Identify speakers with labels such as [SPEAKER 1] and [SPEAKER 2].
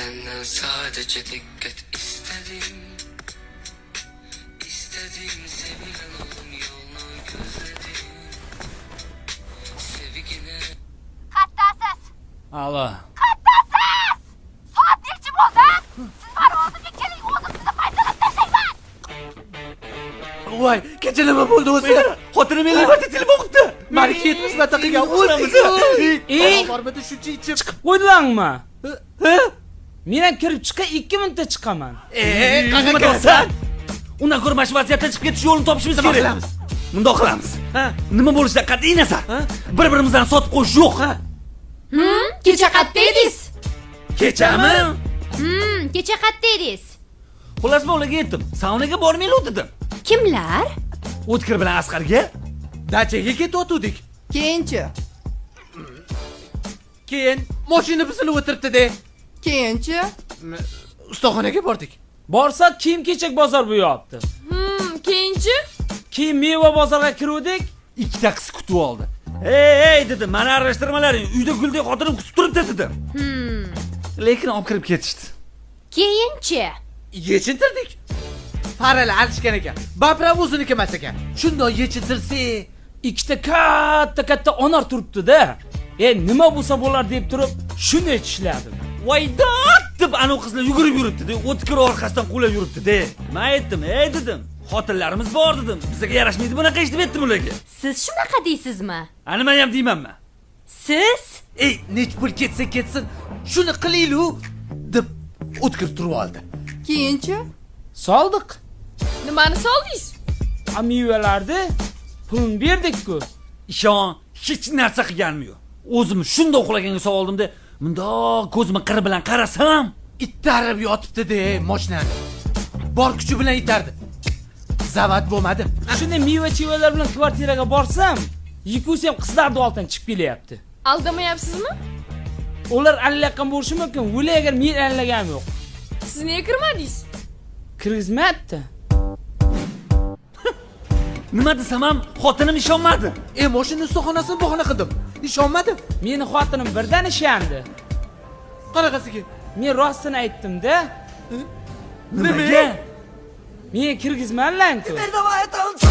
[SPEAKER 1] Senden sadece dikkat istedim. İstedim sevilen olum yolunu gözledim. Sevgine
[SPEAKER 2] Qattasiz?
[SPEAKER 3] Alo.
[SPEAKER 2] Qattasiz? Soat nechi bo'ldi? Siz bor oldimga keling, o'zim sizni paytalab tashlayman.
[SPEAKER 4] Voy, kecha nima bo'ldi o'zi?
[SPEAKER 3] Xotinim 50 marta telefon qilibdi.
[SPEAKER 4] Maniki 70 marta qilgan o'zi.
[SPEAKER 5] Ey!
[SPEAKER 4] Bormidi shuncha ichib?
[SPEAKER 5] Chiqib qo'ydilarmi?
[SPEAKER 4] Ha?
[SPEAKER 5] Men ham kirib chiqay, 2 minutda chiqaman.
[SPEAKER 4] E, qayerga
[SPEAKER 3] Nima
[SPEAKER 4] kirasan?
[SPEAKER 3] deyapsan? Undan ko'ra mana shu vaziyatdan chiqib ketish yo'lini topishimiz
[SPEAKER 4] Nima
[SPEAKER 3] kerak.
[SPEAKER 4] qilamiz?
[SPEAKER 3] Mundoq qilamiz.
[SPEAKER 4] Ha?
[SPEAKER 3] Nima bo'lishidan qat'iy nazar. Bir-birimizdan sotib qo'yish yo'q.
[SPEAKER 2] Kecha qayerda edingiz?
[SPEAKER 3] Kechami?
[SPEAKER 2] Kecha qayerda edingiz?
[SPEAKER 3] Xullas, men ularga aytdim. Saunaga bormaylik dedim.
[SPEAKER 2] Kimlar?
[SPEAKER 3] O'tkir bilan Asqarga.
[SPEAKER 4] Dachaga ketayotgandik.
[SPEAKER 6] Keyinchi?
[SPEAKER 4] Keyin mashina buzilib o'tiribdi-de.
[SPEAKER 6] Keyinchi?
[SPEAKER 4] Ustaxonaga bordik.
[SPEAKER 5] Borsak, kiyim-kechak bozor bu yopti.
[SPEAKER 7] Keyinchi?
[SPEAKER 5] Keyin meva bozorga kiruvdik.
[SPEAKER 3] Ikkita qiz kutib oldi. Ey, ey dedim, meni aralashtirmalaring. Uyda guldek xotinim kutib turibdi dedim. Lekin olib kirib ketishdi.
[SPEAKER 2] Keyinchi?
[SPEAKER 4] Yechintirdik. Faralar alishgan ekan. Baprav o'ziniki emas ekan. Shundoq yechintirsak,
[SPEAKER 5] Ikkita katta katta onor turibdi-da. E, nima bo'lsa bo'lar deb turib, shunday tishladim.
[SPEAKER 3] Voy dod deb anavi qizlar yugurib yuribdi-da, O'tkir orqasidan quvlab yuribdi-da. Men aytdim, ey dedim, xotinlarimiz bor dedim. Bizga yarashmaydi bunaqa ish deb aytdim ularga.
[SPEAKER 2] Siz shunaqa deysizmi?
[SPEAKER 3] A nima ham deymanman.
[SPEAKER 2] Siz?
[SPEAKER 4] Ey, nech pul ketsa ketsin, shuni qilaylik deb O'tkir turib oldi.
[SPEAKER 6] Keyinchi?
[SPEAKER 5] Soldiq.
[SPEAKER 7] Nimani soldingiz?
[SPEAKER 5] A mevalarni pulini berdik-ku.
[SPEAKER 3] Ishon, hech narsa qilganim yo'q. O'zim shundoq uxlaganga soldim-da, mundoq ko'zimni qiri bilan qarasam,
[SPEAKER 4] Itarib yotibdi-de mashinani. Bor kuchi bilan itardi. Zavod bo'lmadi.
[SPEAKER 5] Shunday meva-chevalar bilan kvartiraga borsam, ikkovsi ham qizlarni oldidan chiqib kelyapti.
[SPEAKER 7] Aldamayapsizmi?
[SPEAKER 5] Ular allaqan bo'lishi mumkin, o'lay agar men allaganim yo'q.
[SPEAKER 7] Siz nega kirmadingiz?
[SPEAKER 5] Kirgizmayapti.
[SPEAKER 3] Nima desam ham xotinim ishonmadi.
[SPEAKER 4] E, mashina ustaxonasini bahona qildim. Ishonmadi.
[SPEAKER 5] Meni xotinim birdan ishondi.
[SPEAKER 4] Qanaqasiga?
[SPEAKER 5] Men rostini aytdim-da.
[SPEAKER 3] Nimaga?
[SPEAKER 5] Menga kirgizmadilar-ku.
[SPEAKER 1] Давай танцуй.